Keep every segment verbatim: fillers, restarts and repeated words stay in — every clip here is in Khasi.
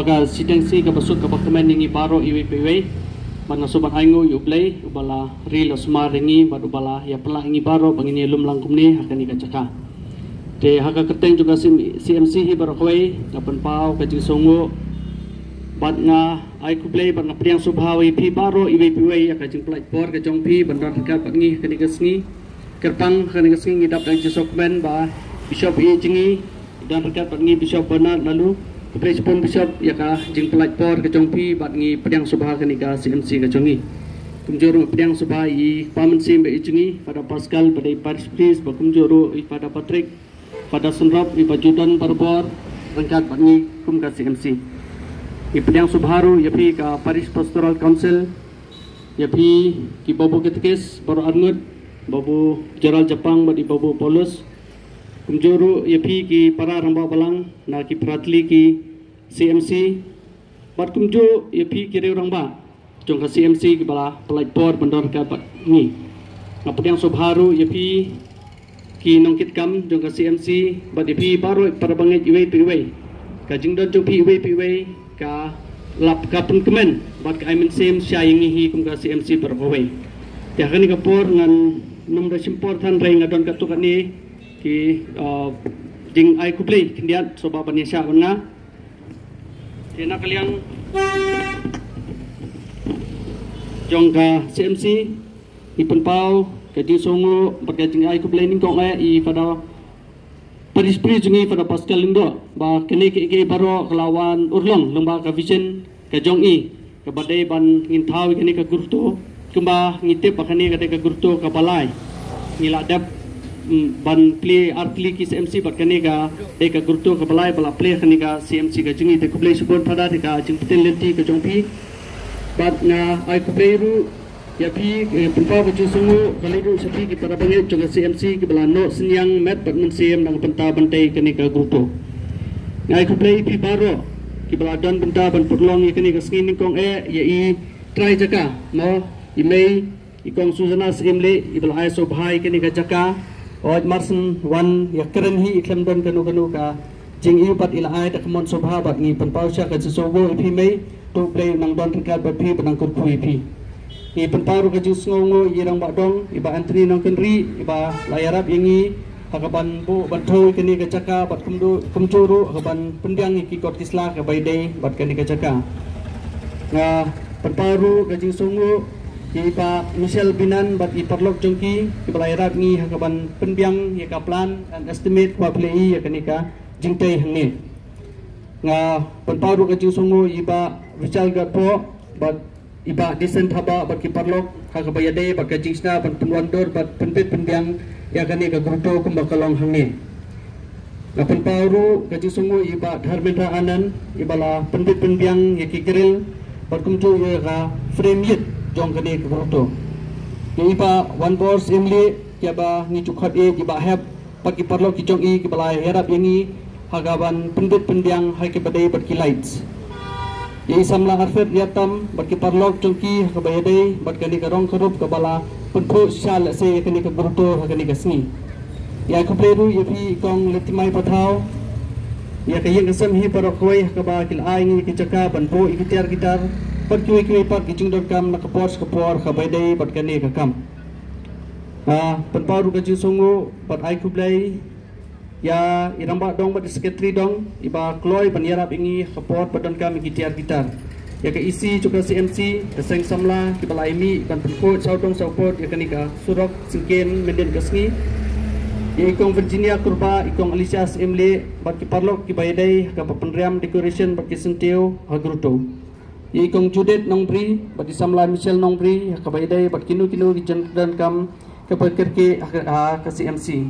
Ka shiteng sngi kaba suk kaba kmen ïa ngi baroh iwei pa iwei. Bad nga sngewbha ban ai nguh ïa U Blei uba la ri la sumar ïa ngi bad uba la ïa pynlah ïa ngi baroh ba ngin ïa lum lang kumne ha kane ka jaka. Te ha ka kyrteng jong ka C M C hi baroh kawei nga pynpaw ka jingsngewnguh bad nga ai khublei bad nga pdiang sngewbha ïa phi baroh iwei pa iwei ïa ka jingpynlait por ka jong phi ban don ryngkat bad ngi ha kane ka sngi. Kyrpang ha kane ka sngi ngi dap da ka jingsngewkmen ba Bishop ïeit jong ngi don ryngkat bad ngi, Bishop Bernard Lalu. Khublei shibun Bishop ïa ka jingpynlait por ka jong phi bad ngi pdiang sngewbha kane ka C M C ka jong ngi. Kumjuh ruh pdiang sngewbha ïa i Pa Mynsiem ba ïeit jong ngi, Father Pascal ba dei Parish Priest, bad kumjuh ruh i Father Patrick, Father Synrop, i ba ju don barabor ryngkat bad ngi kum ka C M C. Ngi pdiang sngewbha ruh ïa phi ka Parish Pastoral Council, ïa phi ki Babu Katekis baroh arngut, Babu Gerald Japang bad i Babu Paulus. Kumjuh ruh ïa phi ki para rangbah balang na ki para tylli ki C M C bad kumjuh ïa phi ki riew rangbah jong ka C M C kiba la pynlait por ban don ryngkat bad ngi. Nga pdiang sngewbha ruh ïa phi ki nongkitkam jong ka C M C bad ïa phi baroh para bangeit iwei pa iwei. Ka jingdon jong phi iwei pa iwei ka lap ka pynkmen bad ka ai mynsiem sha ïa ngi hi kum ka C M C baroh kawei. Te ha kane ka por ngan nym da shim por than, hynrei nga don katto katne ki, uh, jingai khublei khyndiat sngewbha ban ïa shah bad nga. Te na ka liang jong ka C M C ngi pynpaw ka jingsngewnguh bad ka jingai khublei nyngkong eh ïa i Father Parish Priest jong ngi, Father Pascal Lyngdoh, ba kane kaei kaei baroh ka la wan urlong lyngba ka vision ka jong i kaba dei ban ngin thaw ïa kane ka grotto kumba ngi tip ba kane ka dei ka grotto kaba lai. Ngi la dep, mm, ban plie ar tylli ki C M C bad kane ka dei ka grotto kaba lai ba la plie kane ka C M C ka jong ngi. Te khublei shibun Father ïa ka jingpynlong lynti ka jong phi. Bad nga ai khublei ruh ïa phi, eh, pynpaw ka jingsngewnguh ka leit ruh sha phi ki para bangeit jong ka C M C kiba la noh synñiang met bad mynsiem na ka bynta ban tei kane ka grotto. Nga ai khublei ïa phi baroh kiba la don bynta ban pynlong ïa kane ka sngi nyngkong eh ïa i trai jaka mo, i mei i Kong Susanna Syiemlieh iba la ai sngewbha ïa kane ka jaka. Oi marsien wan ïa kren hi i khlem don kano kano ka jingïohi bad i la ai da ka mon sngewbha bad ngi pynpaw sha ka jingsngewnguh ïa phi mei. To U Blei u nang don ryngkat bad phi, u nang kyrkhu ïa phi. Ngi pynpaw ruh ka jingsngewnguh ïa i Rangbah Dong, i Bah Anthony Nongkynrih, iba la ïarap ïa ngi ha ka ban buh ban thew ïa kane ka jaka bad kumjuh, kumjuh ruh ha ka ban pynbiang ïa ki kot ki sla kaba ïadei bad kane ka jaka. Nga pynpaw ruh ka jingsngewnguh ïa i Bah Michelle Binan bad i paralok jong ki, kiba la ïarap ïa ngi ha ka ban pynbiang ïa ka plan and estimate kaba plie ïa kane ka jingtei hangne. Nga pynpaw ruh ka jingsngewnguh ïa i Bah Richard Gatboh bad i Bah Disen Thabah bad ki paralok ha kaba ïadei bad ka jingshna ban pynwandur bad pynbit pynbiang ïa kane ka grotto kumba ka long hangne. Nga pynpaw ruh ka jingsngewnguh ïa i Bah Dharmendra Anand iba la pynbit pynbiang ïa ki grill bad kumjuh ïa ka frame ïit jong kane ka grotto. Ïa i Bah Wanbor Syiemlieh, ïa ba ngi ju khot ïa i Bah Hep, bad ki paralok ki jong i kiba la ïarap ïa ngi ha ka ban pynbit pynbiang ha kaba dei bad ki lights. Ïa i samla Arfed Riatam bad ki paralok jong ki ha kaba ïadei bad kane ka rong ka rup kaba la pynphuh shisha lehse ïa kane ka grotto ha kane ka sngi. Ïa khublei ruh ïa phi i Kong Letimai Pathaw, ïa ka ïing ka sem hi baroh kawei ha kaba ki la ai ngi ïa ka jaka ban buh ïa ki tiar ki tar bad kiwei kiwei pat ki jingdonkam na ka por sha ka por ha kaba ïadei bad kane ka kam. Ah, pynpaw ruh ka jingsngewnguh bad ai khublei ïa i Rangbah Dong bad i Secretary Dong iba kloi ban ïarap ïa ngi ha ka por ba donkam ïa ki tiar ki tar. Ïa ka E C jong ka C M C, ka seng samla kiba la ïa mih ban pynkhuid sawdong sawpud ïa kane ka surok syngkien mynnin ka sngi. Ïa i Kong Virginia Kurbah, i Kong Alicia Syiemlieh bad ki paralok kiba ïadei ha kaba pynriam decoration bad ki syntiew ha grotto. Ïa i Kong Judith Nongbri bad i samla Michelle Nongbri ha kaba ïadei bad kino kino ki jingdonkam kaba kyrkieh ha ka, ha ka C M C.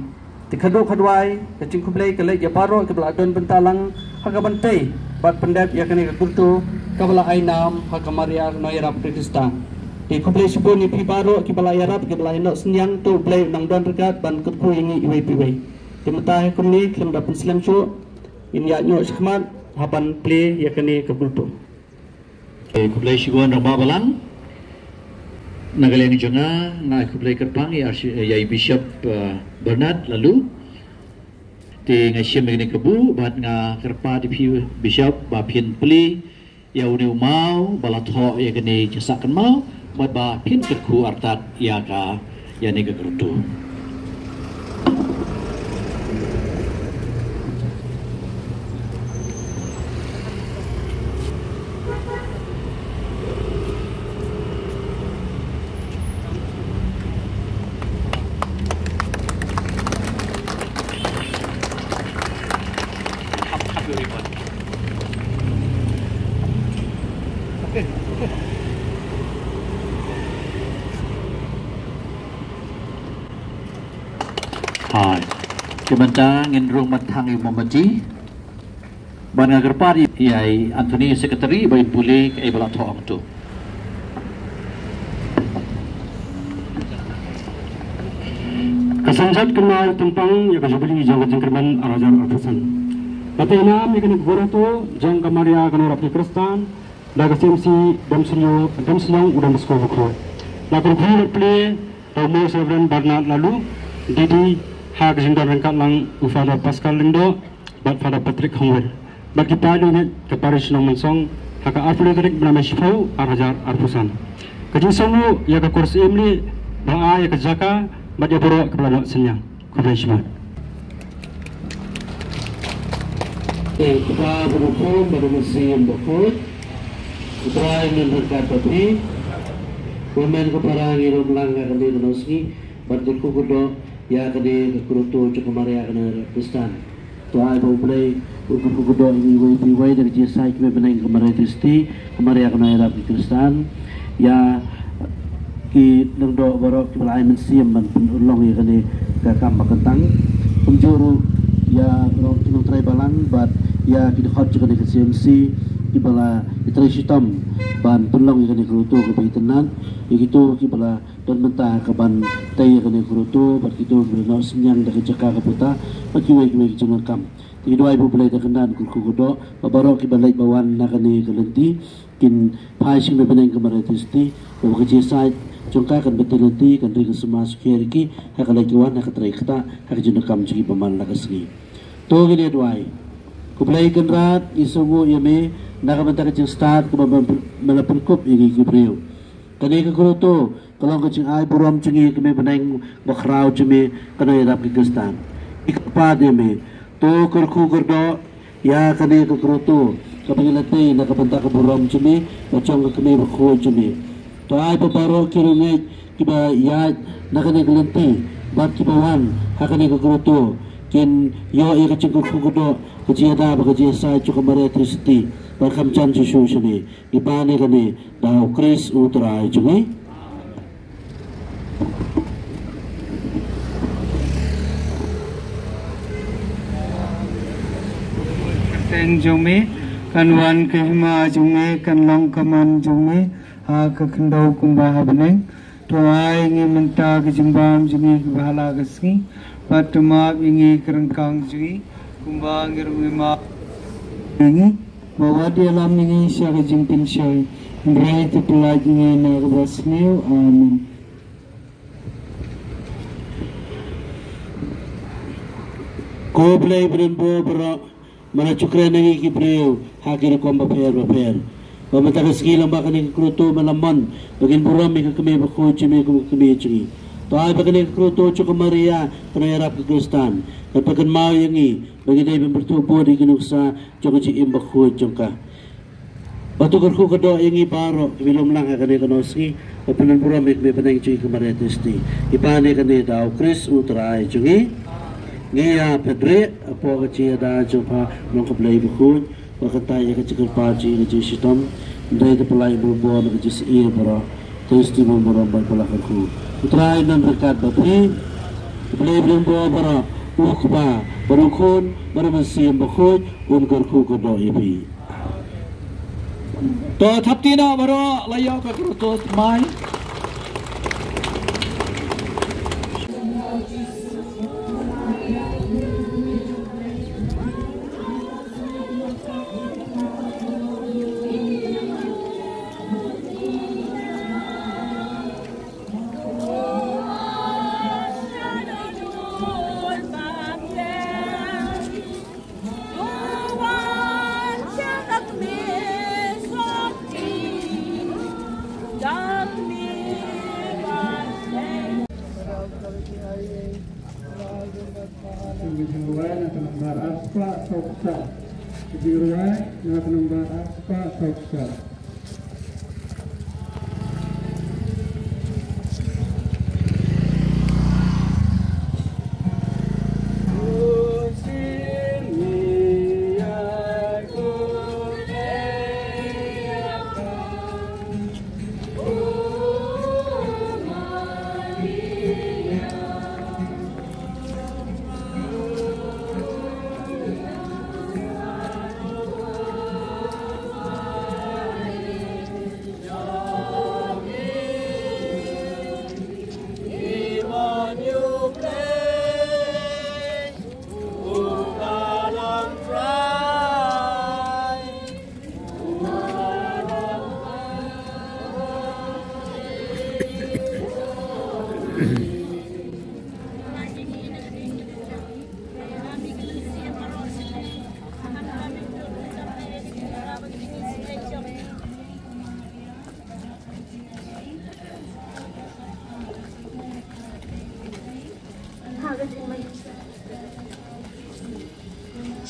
Te khadduh khadwai ka jingkhublei ka leit ïa baroh kiba la don bynta lang ha ka ban tei bad pyndep ïa kane ka grotto kaba la ai nam ha ka Maria Nongïarap Khrista. Te khublei shibun ïa phi baroh kiba la ïarap, kiba la ïa noh synñiang, to U Blei u nang don ryngkat ban kyrkhu ïa ngi iwei pa iwei. Te mynta ha kumne khlem da pynslem shuh, ngin ïaid noh shakhmat ha ban plie ïa kane ka grotto. Eh, khublei shibun Rangbah Balang. Na ka liang jong nga, nga ai khublei kyrpang ïa, ïa i Bishop, eh, Bernard Lalu. Te nga shim ïa kane ka buh bad nga kyrpad ïa phi Bishop ba phin plie ïa une u maw ba la thoh ïa kane ka sah kynmaw bad ba phin kyrkhu artat ïa ka, ïa kane ka kyrthu. Hai. Te mynta ngin rung ban thang ïa u mombati. Bad nga kyrpad ïa i Anthony Secretary ba in pule kaei ba la thoh hangto. Ka seng jot kynmaw tympang ïa ka jubili jong ka jingkyrmen ar hajar arphew san. Ka tei nam ïa kane ka grotto jong ka Maria kane ka Khristan da ka C M C Dam Sniang, Dam Sniang u Don Bosco Bakhuid. La kyrkhu bad plie da u Most Reverend Bernard Laloo, D D ha ka jingdon ryngkat lang u Father Pascal Lyngdoh bad Father Patrick Hongwit bad ki paid nongïaid ka parish Nongmynsong ha ka arphew lai tarik bnai Mei shiphew ar hajar arphew san. Ka jingsngew ïa ka kur Syiem Lih ba ai ïa ka jaka bad ïa baroh kiba la noh synñiang. Khublei shibun. Te Kpa bad u Khun bad u Mynsiem Bakhuid. U Trai un ryngkat bad phi. Kumne ko para ngi lum lang ha kane ka nongsngi bad kyrkhu kyrdoh ïa kane ka grotto jong ka Maria kane ka Khristan. To ai ba U Blei un kyrkhu kyrdoh ïa ngi iwei pa iwei da ka jingïasaid kmie bneng ka Maria Theisotti, ka Maria ka Nongïarap ki Khristan, ïa ki lyngdoh baroh kiba la ai mynsiem ban pynurlong ïa kane ka kam ba kyntang. Kumjuh ruh ïa baroh ki nongtrei balang bad ïa ki dkhot jong kane ka C M C kiba la ïatrei shitom ban pynlong ïa kane ka grotto kaba itynnad, ïa kito kiba la don mynta ha kaban tei ïa kane ka grotto bad kito kiba la noh synñiang da ka jaka ka puta bad kiwei kiwei ki jingdonkam. Te ngi duwai ba U Blei da kyndan un kyrkhu kyrdoh ba baroh kiba leit ba wan na kane ka lynti kin phai sha kmie bneng ka Maria Theisotti, ba ka jingïasaid jong ka kan beit lynti, kan ri kan sumar sukher ïa ki ha ka leit ka wan, ha ka trei ktah, ha ka jingdonkam jong ki ba man la ka sngi. To ngin ïa duwai. Ko Blei Kynrad, ngi sngewnguh ïa me na ka bynta ka jingstad kaba me la pynkup ïa ngi ki briew. Kane ka grotto ka long ka jingai burom jong ngi, kmie bneng bakhraw jong me, ka Nongïarap ki Khristan. Ngi kyrpad ïa me, to kyrkhu kyrdoh ïa kane ka grotto kaba ngi la tei na ka bynta ka burom jong me bad jong ka kmie bakhuid jong me. To ai ba baroh ki riewngeit kiba ïaid na kane ka lynti bad kiba wan ha kane ka grotto kin ïoh ïa ka jingkyrkhu kyrdoh, ka jingïada bad ka jingïasaid jong ka Maria Theisotti bad kham jan shuh shuh sha me. Ngi pan ïa kane da U Khrist U Trai jong ngi. Kyrteng jong me kan wan, ka hima jong me kan long, ka mon jong me ha ka khyndew kumba ha bneng. To ai ngi mynta ka jingbam jong ngi kaba ha la ka sngi, bad to map ïa ngi ka ryngkang jong ngi kumba ngi ruh ngi map ïa ngi. Ba wat ïalam ïa ngi sha ka jingpynshoi, hynrei to pyllait ïa ngi na kaba sniew. Amen. Ko Blei ba don bor baroh, me la shu kren ïa ngi ki briew ha ki rukom bapher bapher. Ba mynta ka sngi lyngba kane ka grotto me la mon ba kin burom ïa ka kmie bakhuid jong me kum ka kmie jong ngi. To ai ba kane ka grotto jong ka Maria ka Nongïarap ki Khristan kan pynkynmaw ïa ngi ba ngi dei ban pyrthuh bud ïa ki nuksa jong ka jingim bakhuid jong ka. Ba to kyrkhu kyrdoh ïa ngi baroh kiba lum lang ha kane ka nongsngi, ba pynburom ïa kmie bneng jong ngi ka Maria Theisotti. Ngi pan ïa kane da U Khrist U Trai jong ngi. Ngi ïa phet rieh hapoh ka jingïada jong pha, nongkhublei bakhuid, ba kata ïa ka jingkyrpad jong ngi ka jingshitom, hynrei to pyllait bor na ka jingsyier baroh. Theisotti ba burom bad ba la kyrkhu. U Trai un ryngkat bad phi. U Blei ba don bor baroh, U Kpa bad U Khun bad U Mynsiem Bakhuid un kyrkhu kyrdoh ïa phi. To thapti noh baroh, la ïoh ka grotto thymmai. Ka jingrwai na ka nombar arspah sawphew saw.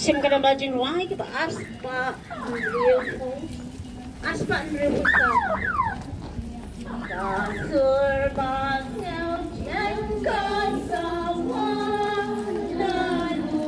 Shem ka dang ba jingrwai ki ba arspah hynriew phew. Arspah hynriew phew. Ka sur ba kiew jeng ka sa wan na nu.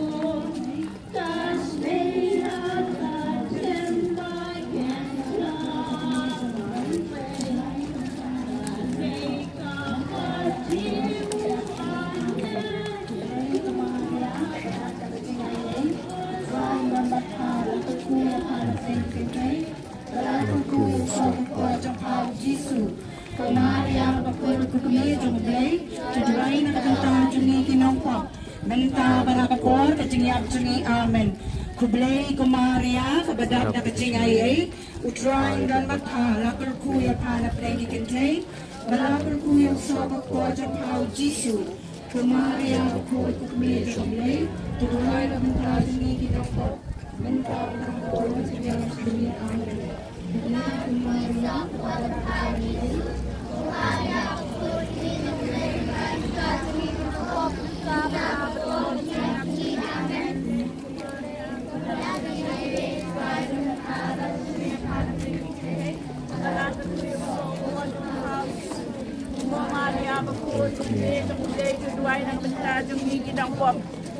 Jisu, ko Maria, bakhuid, ko kmie jong U Blei, to duwai na ka bynta jong ngi ki nongpop, mynta bad ha ka por ka jingïap jong ngi. Amen. Khublei ko Maria, kaba dap da ka jingaiei, U Trai u don bad pha, la kyrkhu ïa pha na pdeng ki kynthei, bad la kyrkhu ïa u soh bakhuid jong pha U Jisu. Ko Maria, bakhuid, ko kmie jong U Blei, to duwai na ka bynta jong ngi ki nongpop, mynta bad ha ka por ka jingïap jong ngi. Amen.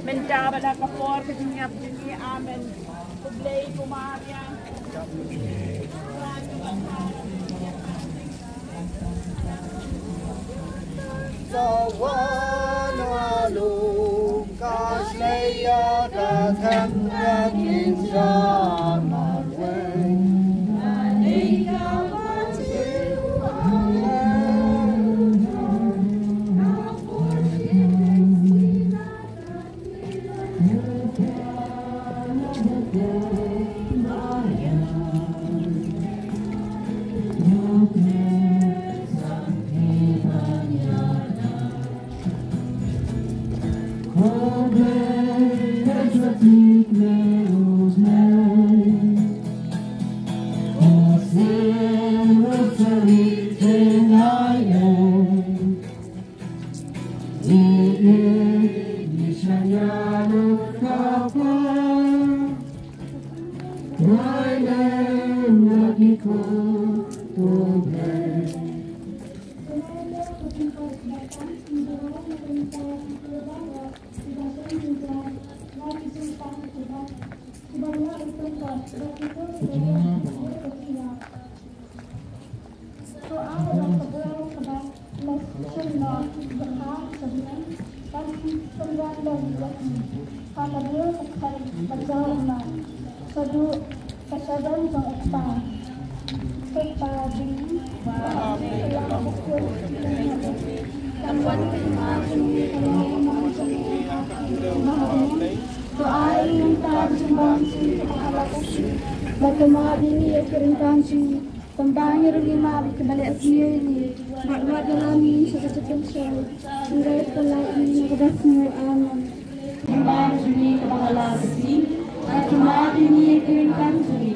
Mynta bad ha ka por ka jingïap jong ngi. Amen. Khublei ko Maria. Sa wan ïa lum ka shlei ïa ka them ka kin sa marwei. To ai ïa ka jingwan jong ngi kaba ha la ka sngi, bad to mad ïa ngi ïa ki ryngkang jong ngi, kumba ngi ruh ngi mad ïa kiba leh sniew ïa ngi, bad wat ïalam ïa ngi sha ka jingpynshoi, hynrei to pyllait ïa ngi na kaba sniew. Amen. Jingwan jong ngi kaba ha la ka sngi, bad to mad ïa ngi ïa ki ryngkang jong ngi,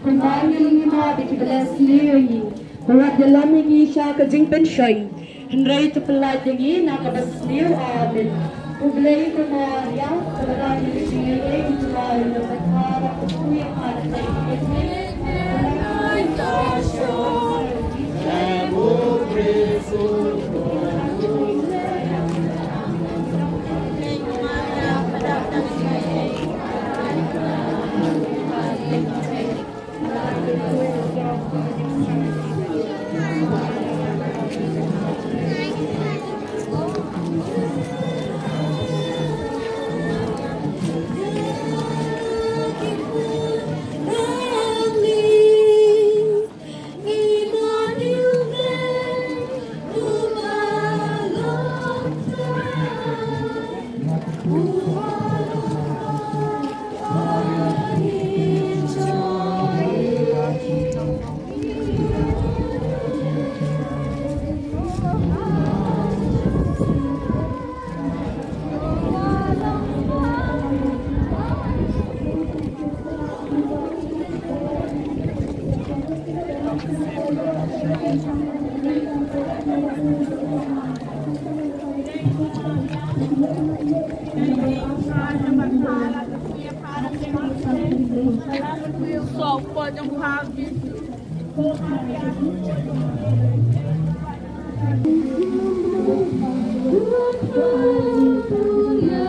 kumba ngi ruh ngi mad ïa kiba leh sniew ïa ngi, bad wat ïalam ïa ngi sha ka jingpynshoi, hynrei to pyllait ïa ngi na kaba sniew. Amen. Khublei ka Maria, ka Maria ka jingïeit, ka Maria ka jingïeit.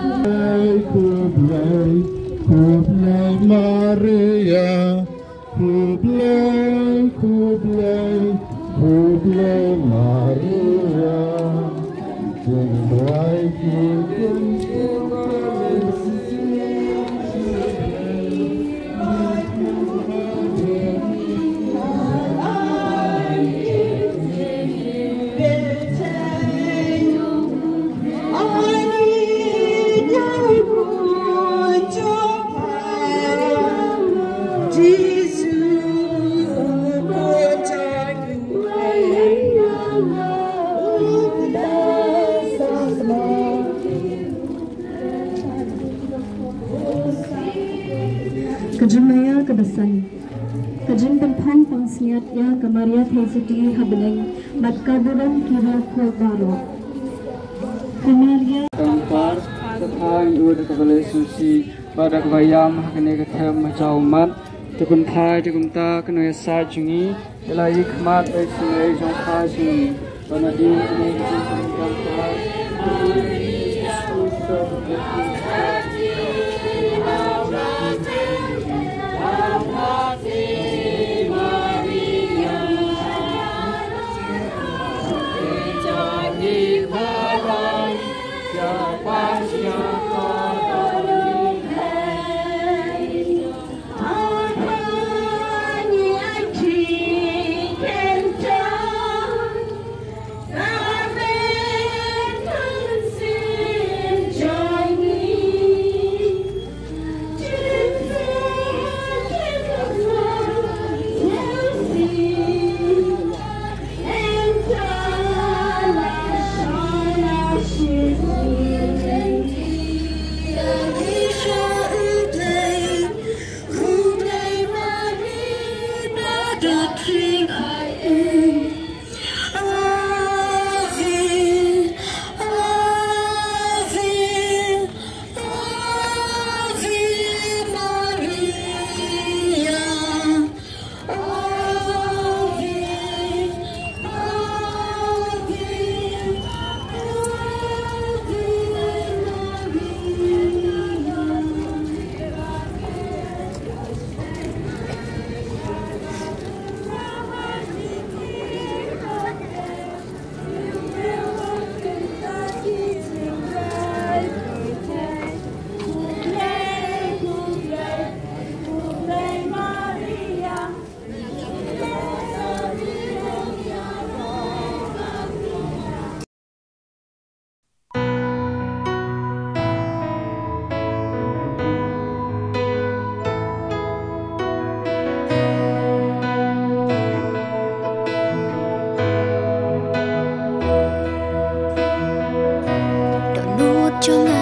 Khublei, khublei, khublei Maria. Khublei, khublei, khublei Maria. Jingduwai ki ktien Ka jingmaïa kaba san. Ka jingpynphong pansngiat ïa ka Maria Theisotti ha bneng bad ka burom ki riewkhuid baroh. Ka Maria. Tang par, ka thaiñ u da kaba leh sngewsih bad da kaba ïam ha kane ka them ha jaw mat. Te kumta, te kumta, kano ïa sa jong ngi. Ïa la i khmat, ïa i sngewsih jong ka jong ngi. Ba na ding kane ka jingkyrkhu. Dohnud jong